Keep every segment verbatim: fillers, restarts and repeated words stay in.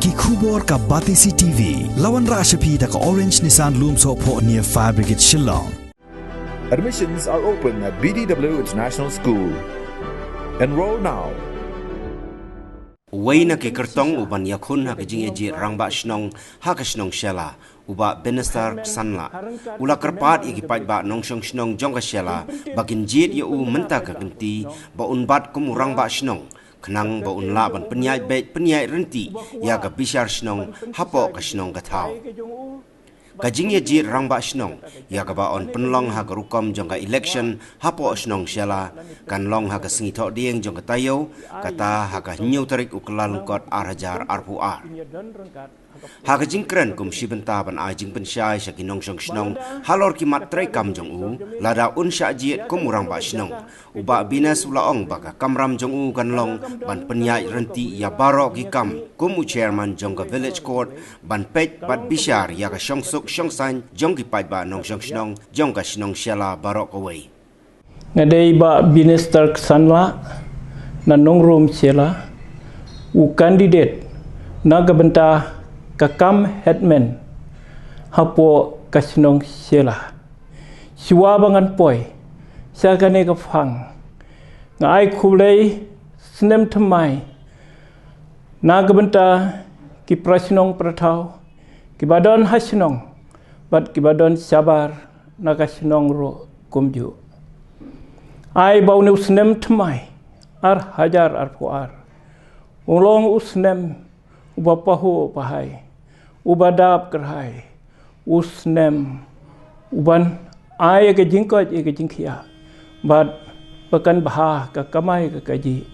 Ki khubor ka Batesi T V. La wanrah sha phi da ka Orange Nissan Lumsohphoh near Fire Brigade Shillong. Admissions are open at B D W International School. Enroll now. Uwei na ki kyrtong u ban ïakhun ha ka jingïajied rangbah shnong ha ka shnong Shella, u Bah Binister Ksanlah, u la kyrpad ïa ki paidbah nongshong shnong jong ka Shella ba kin jied ïa u mynta ka kynti ba un bat kum u rangbah shnong, khnang ba un lah ban pynïaid beit pynïaid rynti ïa ka bishar shnong hapoh ka shnong ka thaw. Ka jingïajied rangbah shnong ïa kaba yn pynlong ha ka rukom jong ka election hapoh shnong Shella kan long ha ka sngi Thohdieng jong ka taïew, kata ha ka hynñiew tarik u Kyllalyngkot ar hajar arphew ar. Ha ka jingkren kum shi bynta ban ai jingpynshai sha ki nongshong shnong halor ki mat treikam jong u, lada un shah jied kum u rangbah shnong, u Bah Binister u la ong ba ka kamram jong u kan long ban pynïaid rynti ïa baroh ki kam kum u chairman jong ka Village Court, ban peit bad bishar ïa ka shongsuk shongsaiñ jong ki paidbah nongshong shnong jong ka shnong Shella baroh kawei. Nga dei Bah Binister Ksanlah na Nongrum Shella, u candidate na ka bynta ka kam headman hapoh ka shnong Shella. Shuwa ba ngan poi sha kane ka phang, nga ai khublei snem thymmai na ka bynta ki para shnong para thaw, kiba don ha shnong bad kiba don shabar na ka shnong ruh kumjuh. Ai ba une u snem thymmai ar hajar arphew ar un long u snem uba pahuh pahai, uba dap kyrhai, u snem uban ai ïa ka jingkoit ïa ka jingkhiah bad ba kan bha ka kamai ka kajih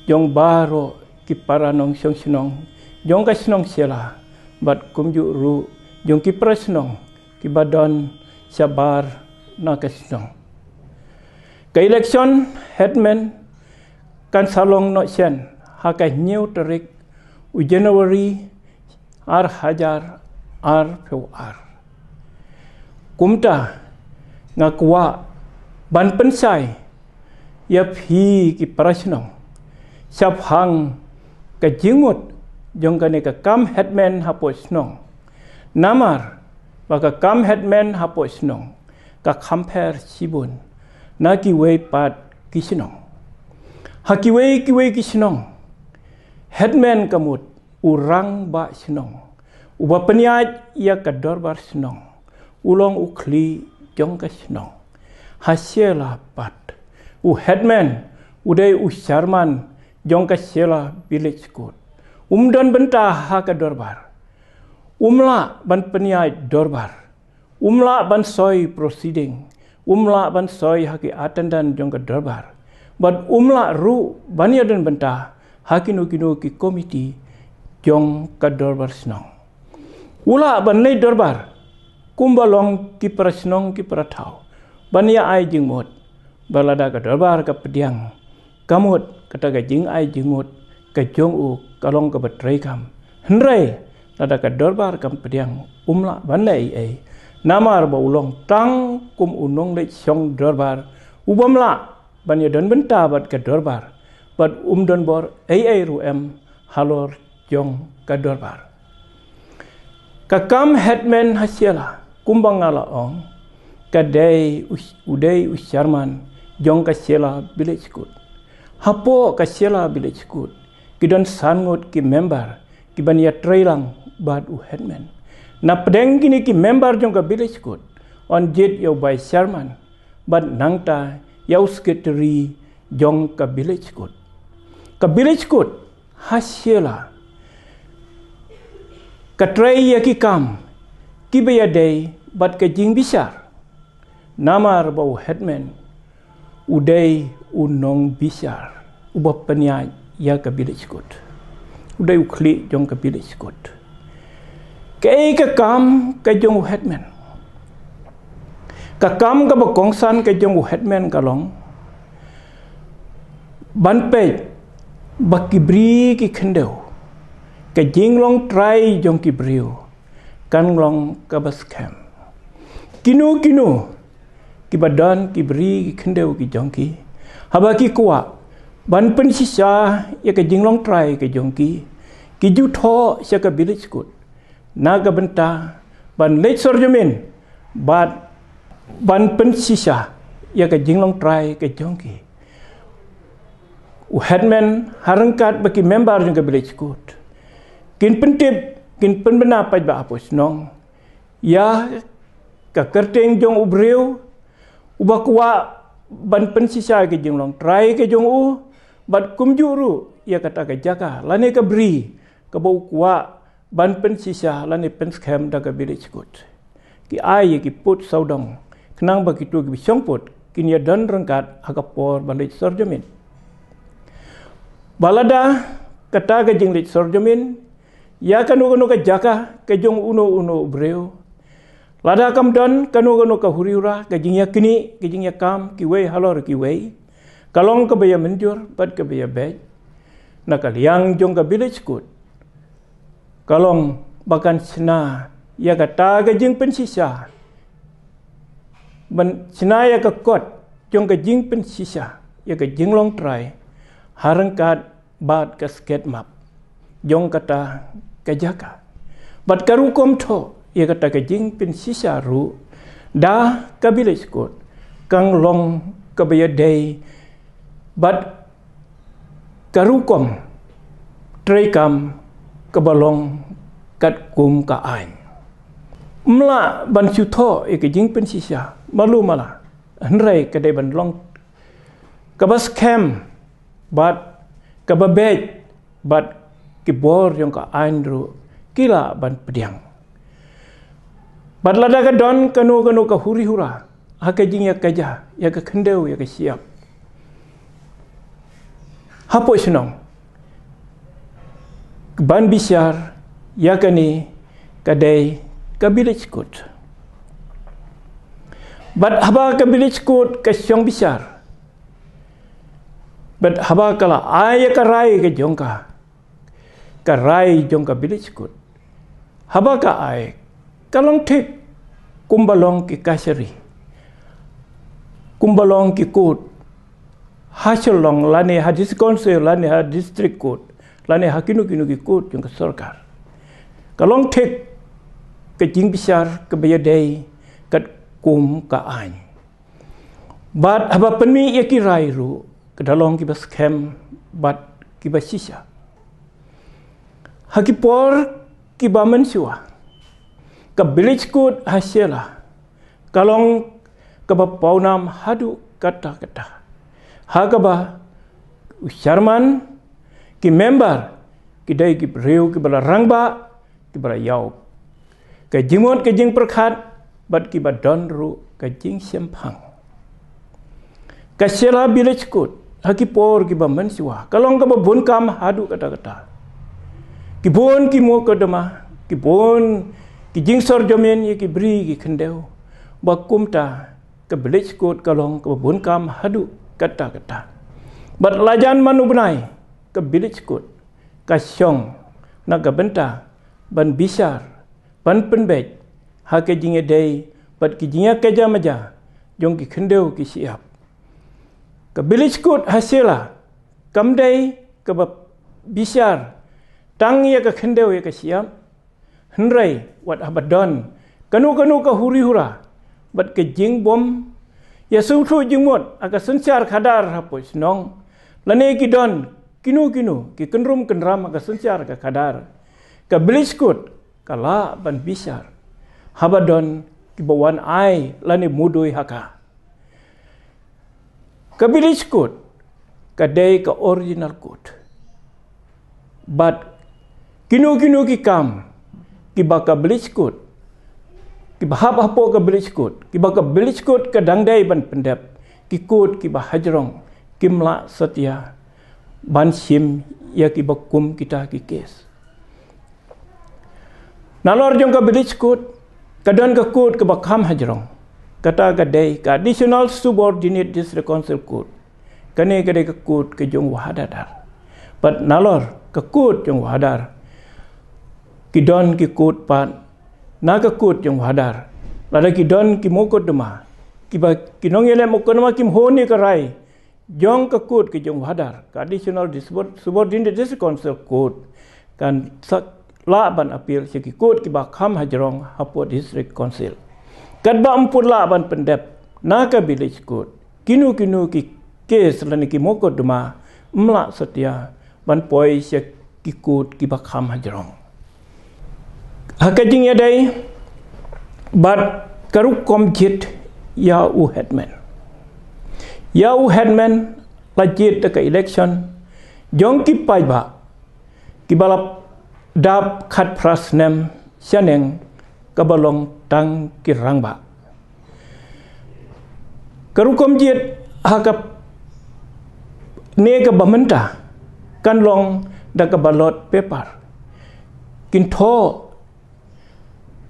jong baroh ki para nongshong shnong jong ka shnong Shella bad kumjuh ruh jong ki para shnong kiba don shabar na ka shnong. Ka election headman kan sa long noh shen ha ka hynñiew tarik u January ar hajar arphew ar. Kumta nga kwah ban pynshai ïa phi ki para shnong shaphang ka jingmut jong kane ka kam headman hapoh shnong. Namar ba ka kam headman hapoh shnong ka kham pher shibun na kiwei pat ki shnong. Ha kiwei kiwei ki shnong, headman ka mut u rangbah shnong uba pynïaid ïa ka dorbar shnong, u long u khlieh jong ka shnong. Ha Shella pat u headman u dei u chairman jong ka Shella Village Court. Um don bynta ha ka dorbar, um lah ban pynïaid dorbar, um lah ban soi proceeding, um lah ban soi ha ki attendance jong ka dorbar, bad um lah ruh ban ïadon bynta ha kino kino ki komiti jong ka dorbar shnong. U lah ban leit dorbar kumba long ki para shnong ki para thaw ban ïa ai jingmut ba lada ka dorbar ka pdiang, ka mut kata ka jingai jingmut ka jong u ka long kaba treikam. Hynrei lada ka dorbar kam pdiang, um lah ban leh ei ei, namar ba u long tang kum u nongleit shong dorbar ubym lah ban ïadon bynta bad ka dorbar, bad um don bor ei ei ruh em halor jong ka dorbar. Ka kam headman ha Shella kumba nga la ong, ka dei u dei u chairman jong ka Shella Village Court. Hapoh ka Shella Village Court ki don san ngut ki member kiban ïatrei lang bad u headman. Na pdeng kine ki member jong ka Village Court yn jied ïa u vice chairman bad nangta ïa u secretary jong ka Village Court. Ka Village Court ha Shella ka trei ïa ki kam kiba ïadei bad ka jingbishar. Namar ba u headman u dei u nongbishar uba pynïaid ïa ka Village Court. U dei u khlieh jong ka Village Court. Kaei ka kam ka jong u headman? Ka kam kaba kongsan ka jong u headman ka long ban peit ba ki bri ki khyndew, ka jinglong trai jong ki briew kan long kaba skhem. Kino kino kiba don ki bri ki khyndew ki jong ki, haba ki kwah ban pynshisha ïa ka jinglong trai ka jong ki, Ki ju thoh sha ka village court na ka bynta ban leit sorjomin bad ban pynshisha ïa ka jinglong trai ka jong ki. U headman ha ryngkat bad ki member jong ka village court kin pyntip, kin pynbna pat ba ha poi shnong ïa ka kyrteng jong u briew uba kwah ban pynshisha ïa ka jinglong trai ka jong u, bad kumjuh ruh ïa kata ka jaka lane ka bri kaba u kwah ban pynshisha lane pynskhem da ka village court. Ki ai ïa ki pud sawdong khnang ba kito kiba shongpud kin ïa don ryngkat ha ka por ban leit sorjomin. Ba lada kata ka jingleit sorjomin ïa kano kano ka jaka ka jong uno uno u briew, lada kam don kano kano ka huri hura, ka jingïaknieh, ka jingïakam kiwei halor kiwei, ka long kaba ïa mynjur bad kaba ïa beit na ka liang jong ka village court. Ka long ba kan shna ïa kata ka jingpynshisha, ban shna ïa ka kot jong ka jingpynshisha ïa ka jinglong trai ha ryngkat bad ka sketmap jong kata ka jaka. Bad ka rukom thoh ïa kata ka jingpynshisha ruh da ka village court kan long kaba ïadei bad ka rukom treikam kaba long katkum ka aiñ. Ym lah ban shu thoh ïa ka jingpynshisha malu mala, hynrei ka dei ban long kaba skhem bad kaba beit, bad ki bor jong ka aiñ ruh ki lah ban pdiang. Bad lada ka don kano kano ka huri hura ha ka jingïakajia ïa ka khyndew ïa ka shyiap ha poi shnong, ban bishar ïa kane ka dei ka village court. Bad haba ka village court ka shong bishar, bad haba ka la ai ïa ka rai ka jong ka, ka rai jong ka village court, haba ka ai, ka long thik kumba long ki kashari, kumba long ki court ha Shillong lane ha district council lane ha district court lane ha kino kino ki court jong ka sorkar. Ka long thik ka jingbishar kaba ïadei katkum ka aiñ. Bad haba pynmih ïa ki rai ruh ka da long kiba skhem bad kiba shisha. Ha ki por kiba mynshuwa, ka village court ha Shella ka long kaba pawnam haduh katta katta, ha kaba u chairman, ki member ki dei ki briew kiba la rangbah, kiba la ïaw ka jingmut ka jingpyrkhat bad kiba don ruh ka jingshemphang. Ka Shella village court ha ki por kiba mynshuwa ka long kaba bun kam haduh katta katta. Ki bun ki mukotduma, ki bun ki jingsorjomin ïa ki bri ki khyndew. Ba kumta ka village court ka long kaba bun kam haduh katta katta. Bad lajan man u bnai ka village court ka shong na ka bynta ban bishar, ban pynbeit ha ka jingïadei bad ki jingïakajia majia jong ki khyndew ki shyiap. Ka village court ha Shella kam dei kaba bishar tang ïa ka khyndew ïa ka shyiap, hynrei wat haba don kano kano ka huri hura bad ka jingbym ïasngewthuh jingmut ha ka synshar khadar ha poi shnong, lane ki don kino kino ki kynrum kynram ha ka synshar ka khadar, ka village court ka lah ban bishar haba don kiba wan ai lane mudui ha ka. Ka village court ka dei ka original court. Bad kino kino ki kam kiba ka village court, kiba hap hapoh ka village court, kiba ka village court ka dang dei ban pyndep, ki court kiba hajrong kim lah satia ban shim ïa kiba kum kita ki case. Nalor jong ka village court ka don ka court kaba kham hajrong, kata ka dei ka Additional Subordinate District Council Court. Kane ka dei ka court ka jong Wahadadar. Bad nalor ka court jong Wahadar ki don ki court pat na ka court jong Wahadar. Lada ki don ki mukotduma, kiba ki nongïaleh mukotduma kim hun ïa ka rai jong ka court ka jong Wahadar, ka Additional Dis-, Subordinate District Council Court, kan sa lah ban appeal sha ki kot kiba kham hajrong hapoh District Council. Katba ym pat lah ban pyndep na ka Village Court, kino kino ki kes lane ki mukotduma ym lah satia ban poi sha ki kot kiba kham hajrong. Ha ka jingïadei bad ka rukom jied ïa u headman, ïa u headman la jied da ka election jong ki paidbah kiba la dap khatphra snem shaneng, kaba long tang ki rangbah. Ka rukom jied ha ka ne kaba mynta kan long da ka ballot paper. Kin thoh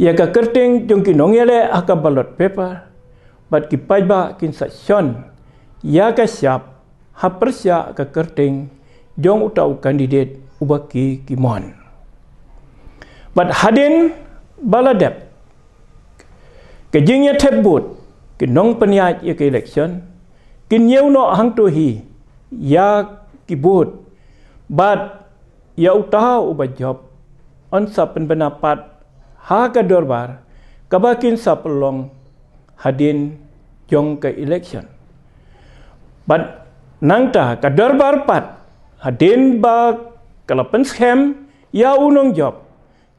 ïa ka kyrteng jong ki nongïaleh ha ka ballot paper, bad ki paidbah kin sa shon ïa ka shap ha pyrshah ka kyrteng jong uta u candidate uba ki ki mon. Bad hadien ba la dep ka jingïathep vote, ki nongpynïaid ïa ka election kin ïoh noh hangto hi ïa ki vote, bad ïa uta uba jop yn sa pynbna pat ha ka dorbar kaba kin sa pynlong hadien jong ka election. Bad nangta ka dorbar pat, hadien ba ka la pynskhem ïa u nongjop,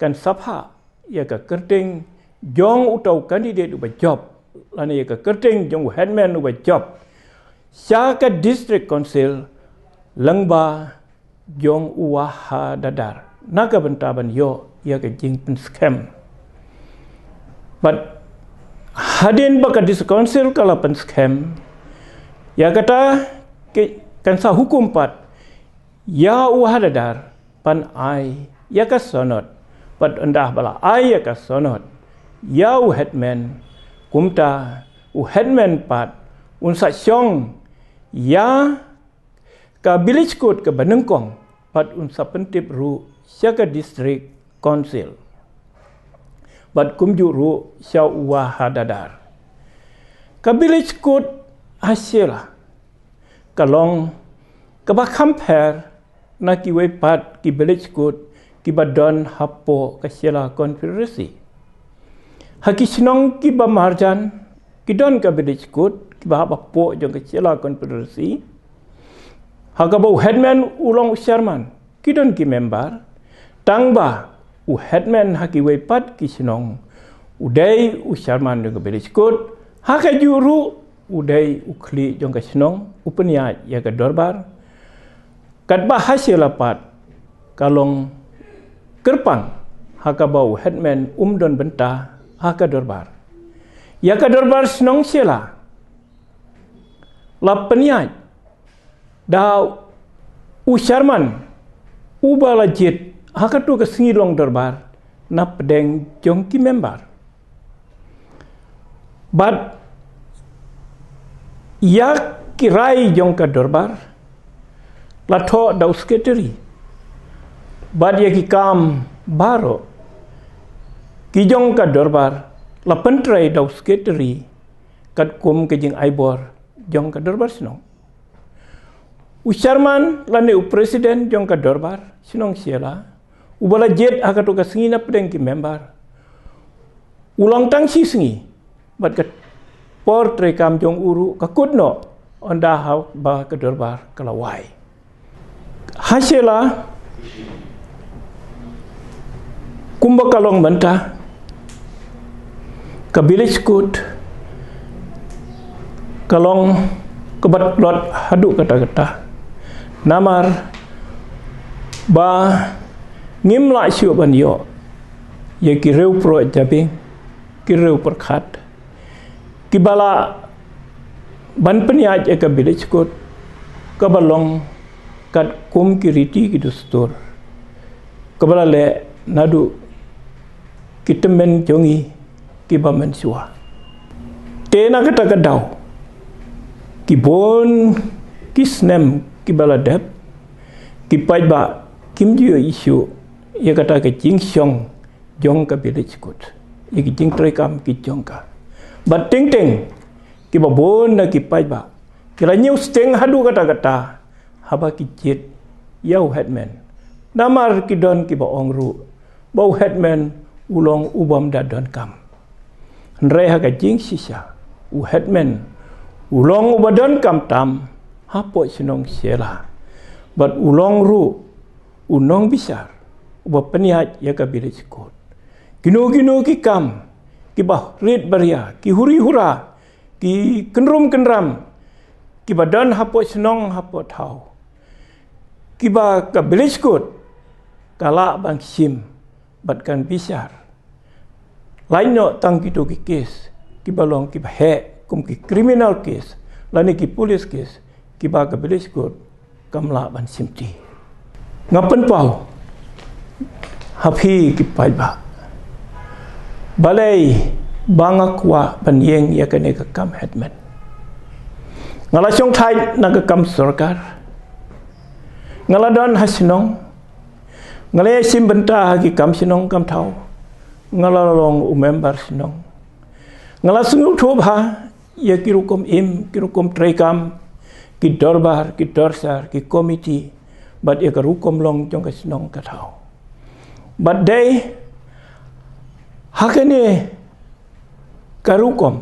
kan sa phah ïa ka kyrteng jong uta u candidate uba jop, lane ïa ka kyrteng jong u headman uba jop sha ka District Council lyngba jong u Wahadadar, na ka bynta ban ïoh ïa ka jingpynskhem. Bad hadien ba ka District Council ka la pynskhem, ïa kata ki kan sa hukum pat ïa u Wahadadar ban ai ïa ka sanad. Bad ynda ba la ai ïa ka sanad ïa u headman, kumta u headman pat un sa shong ïa ka Village Court kaba nyngkong, bad un sa pyntip ruh sha ka District Council, bad kumjuh ruh sha u Wahadadar. Ka Village Court ha Shella ka long kaba kham pher na kiwei pat ki Village Court kiba don hapoh ka Shella Constituency. Ha ki shnong kiba marjan ki don ka Village Court kiba hap hapoh jong ka Shella Constituency, ha kaba u headman u long u chairman, ki don ki member. Tangba u headman ha kiwei pat ki shnong u dei u chairman jong ka Village Court, ha kajuh ruh u dei u khlieh jong ka shnong, u pynïaid ïa ka dorbar. Katba ha Shella pat ka long kyrpang, ha kaba u headman um don bynta ha ka dorbar. Ïa ka dorbar shnong Shella la pynïaid da u chairman uba la jied ha kato ka sngi long dorbar na pdeng jong ki member. Bad ïa ki rai jong ka dorbar la thoh da u secretary, bad ïa ki kam baroh ki jong ka dorbar la pyntrei da u secretary katkum ka jingai bor jong ka dorbar shnong. U chairman lane u president jong ka dorbar shnong Shella, uba la jied ha kato ka sngi na pdeng ki member, u long tang shi sngi, bad ka por treikam jong u ruh ka kut noh, ynda haba ka dorbar ka la wai. Ha Shella kumba ka long mynta, ka Village Court ka long kaba tlot haduh katta katta. Namar ba ngim lah shuh ban ïoh ïa ki riew pyrshah jabieng, ki riew pyrkhat, kiba lah ban pynïaid ïa ka Village Court kaba long katkum ki riti ki dustur kaba la leh naduh ki tymmen jong ngi kiba mynshuwa. Te na kata ka daw, ki bun ki snem kiba la dep, ki paidbah kim ju ïohi shuh ïa kata ka jingshong jong ka Village Court, ïa ki jingtreikam ki jong ka. Bad teng teng kiba bun na ki paidbah ki la ñiew sting haduh katta katta haba ki jied ïa u headman. Namar ki don kiba ong ruh ba u headman u long u bym da donkam. Hynrei ha ka jingshisha, u headman u long uba donkam tam hapoh shnong Shella. Bad u long ruh u nongbishar uba pynïaid ïa ka village court. Kino kino ki kam kiba rit baria, ki huri hura, ki kynrum kynram kiba don hapoh shnong hapoh thaw, kiba ka village court ka lah ban shim bad kan bishar. Lait noh tang kito ki kes kiba long kiba heh kum ki criminal case lane ki police case, kiba ka village court kam lah ban shimti. Nga pynpaw ha phi ki paidbah, balei ba nga kwah ban ïeng ïa kane ka kam headman. Nga la shongthait na ka kam sorkar, nga la don ha shnong, nga la ïashim bynta ha ki kam shnong kam thaw, nga la long u member shnong. Nga la sngewthuh bha ïa ki rukom im, ki rukom treikam, ki dorbar, ki dorsar, ki komiti, bad ïa ka rukom long jong ka shnong ka thaw. Bad dei ha kane ka rukom,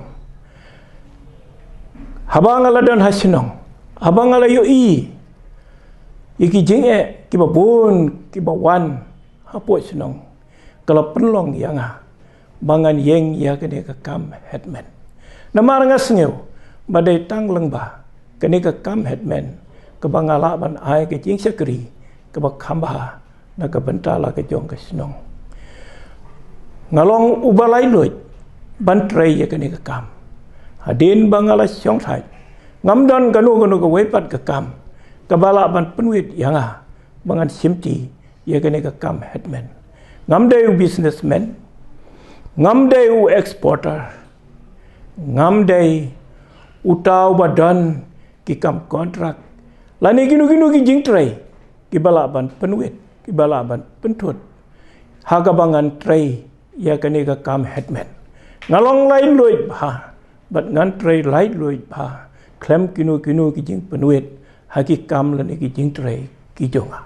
haba nga la don ha shnong, haba nga la ïohi ïa ki jingeh kiba bun kiba wan hapoh shnong, ka la pynlong ïa nga ba ngan ïeng ïa kane ka kam headman. Namar nga sngew ba dei tang lyngba kane ka kam headman kaba nga lah ban ai ka jingshakri kaba kham bha na ka bynta la ka jong ka shnong. Nga long uba laitluid ban trei ïa kane ka kam. Hadien ba nga la shongthait, ngam don kano kano kawei pat ka kam kaba lah ban pynwit ïa nga ba ngan shimti ïa kane ka kam headman. Ngam dei u businessman, ngam dei u exporter, ngam dei uta uba don ki kam contract lane kino kino ki jingtrei kiba lah ban pynwit, kiba lah ban pynthut ha kaba ngan trei ïa kane ka kam headman. Nga long laitluid bha bad ngan trei laitluid bha khlem kino kino ki jingpynwit ha ki kam lane ki jingtrei ki jong nga.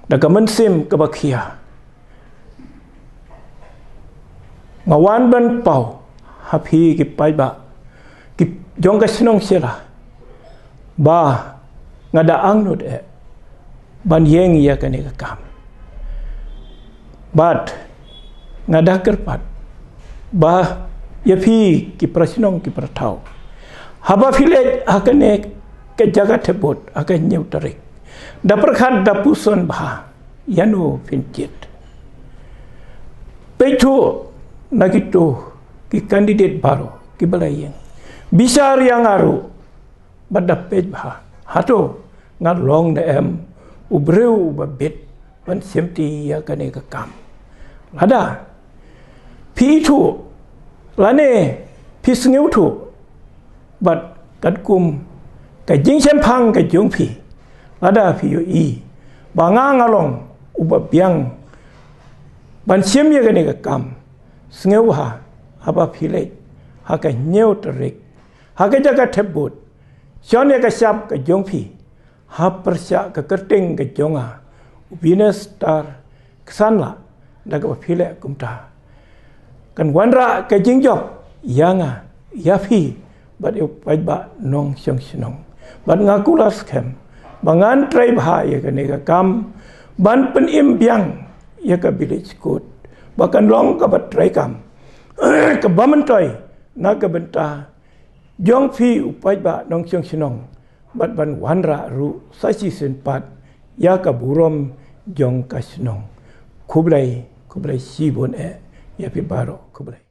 Da ka mynsiem kaba khia, nga wan ban paw ha phi ki paidbah ki jong ka shnong Shella ba nga da angnud eh ban ïeng ïa kane ka kam. Bad nga da kyrpad ba ïa phi ki para shnong ki para thaw, haba phi leit ha kane ka jaka thep vote ha ka hynñiew tarik, da pyrkhat da puson bha ïano phin jied. Peit thuh na kito ki candidate baroh kiba la ïeng, bishar ïa nga ruh bad da peit bha hato nga long ne em u briew uba bit ban shimti ïa kane ka kam. Lada phi ithuh lane phi sngewthuh bad katkum ka jingshemphang ka jong phi, lada phi ïohi ba nga nga long uba biang ban shim ïa kane ka kam, sngewbha haba phi leit ha ka hynñiew tarik ha ka jaka thep vote, shon ïa ka shap ka jong phi ha pyrshah ka kyrteng ka jong nga, u Binestar Ksanla, da kaba phi leh kumta kan wanrah ka jingjop ïa nga, ïa phi bad ïa u paidbah nongshong shnong. Bad nga kular skhem ba ngan trei bha ïa kane ka kam ban pynim biang ïa ka village court ba kan long kaba treikam kaba myntoi na ka bynta jong phi u paidbah nongshong shnong bad ban wanrah ruh sa shisien pat ïa ka burom jong ka shnong. Khublei, khublei shibun eh ïa phi baroh, khublei.